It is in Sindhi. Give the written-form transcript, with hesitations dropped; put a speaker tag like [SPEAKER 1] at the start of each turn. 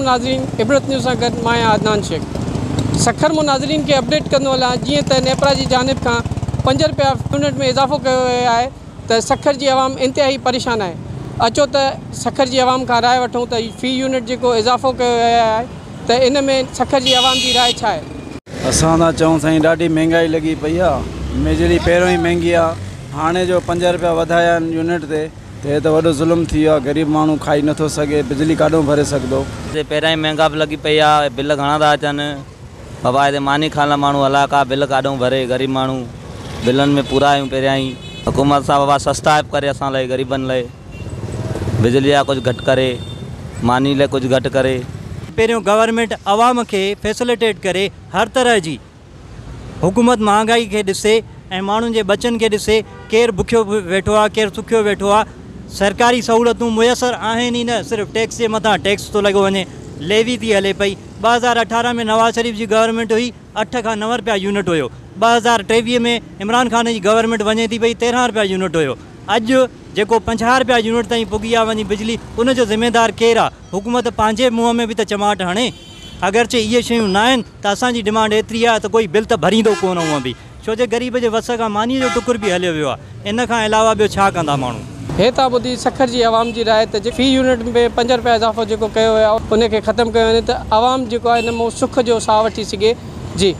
[SPEAKER 1] ناظرين عبرت نيوز سان گڏ مان آهيان عدنان شيخ سکر مون ناظرين کي اپڊيٽ ڪندو هلان جيئن ته نيپرا جي جانب کان 5 رپيا يونٽ ۾ اضافو ڪيو ويو آهي ته سکر جي عوام انتهائي پريشان آهي اچو ته سکر جي عوام کان راء وٺون ته في يونٽ جيڪو اضافو ڪيو ويو آهي ته ان ۾ سکر جي عوام جي راء ڇا آهي.
[SPEAKER 2] اسان ٿا چئون سائين ڏاڍي مهنگائي لڳي پئي آ بجلي پهريون ئي مهنگي آ هاڻي جو 5 رپيا وڌايا آهن يونٽ تي ته هي ته وڏو ظلم ٿي ويو آ غريب ماڻهو کائي نٿو سگهي بجلي ڪاڏو ڀري سگهندو.
[SPEAKER 3] هتي پهريان ئي مهنگا به لڳي پئي آ بل گهڻا ٿا اچن بابا هتي ماني کائڻ لاء ماڻهو الاء ڪا بل ڪاڏو ڀري غريب ماڻهو بلن ۾ پورا آهيون پهريان ئي حڪومت سان بابا سستائپ ڪري اسان لاء غريبن لاء بجلي جا ڪجهه گهٽ ڪري ماني لاء ڪجهه گهٽ ڪري.
[SPEAKER 4] پهريون گورنمينٽ عوام کي فيسليٽيٽ ڪري هر طرح جي حڪومت مهانگائي کي ڏسي ۽ ماڻهن جي ٻچن کي ڏسي ڪير بکيو ويٺو آهي ڪير سکيو ويٺو آهي سرڪاري سهولتون ميسر آهن ئي نه صرف ٽيڪس جي مٿان ٽيڪس ٿو لڳو وڃي ليوي ٿي هلي پئي 2018 ۾ نواز شريف جي گورنمينٽ هئي 8 کان 9 رپيا يونٽ هيو 2023 ۾ عمران خان جي گورنمينٽ وڃي ٿي پئي 13 رپيا يونٽ هيو اڄ جيڪو 50 رپيا يونٽ تائين پڳي آ وڃي بجلي ان جو ذميدار ڪير آ حڪومت پنهنجي منهن ۾ به ته چماٽ هڻي. اگرچه اهي شيون ناهن ته اسان جي ڊمانڊ ايتري آهي ته ڪوئي بل ته ڀريندو ڪونه هونئن به ڇو جي غريب جي وس کان مانيء جو ٽڪر به هليو ويو آهي ان کان علاوه ٻيو ڇا ڪندا ماڻهو.
[SPEAKER 1] هي ٿا ٻڌي سکر جي عوام جي راء ته في يونٽ ۾ 5 رپيا اضافو جيڪو ڪيو ويو آهي ان کي ختم ڪيو وڃي ته عوام جيڪو آهي ان مان سک جو ساهه وٺي سگهي جي.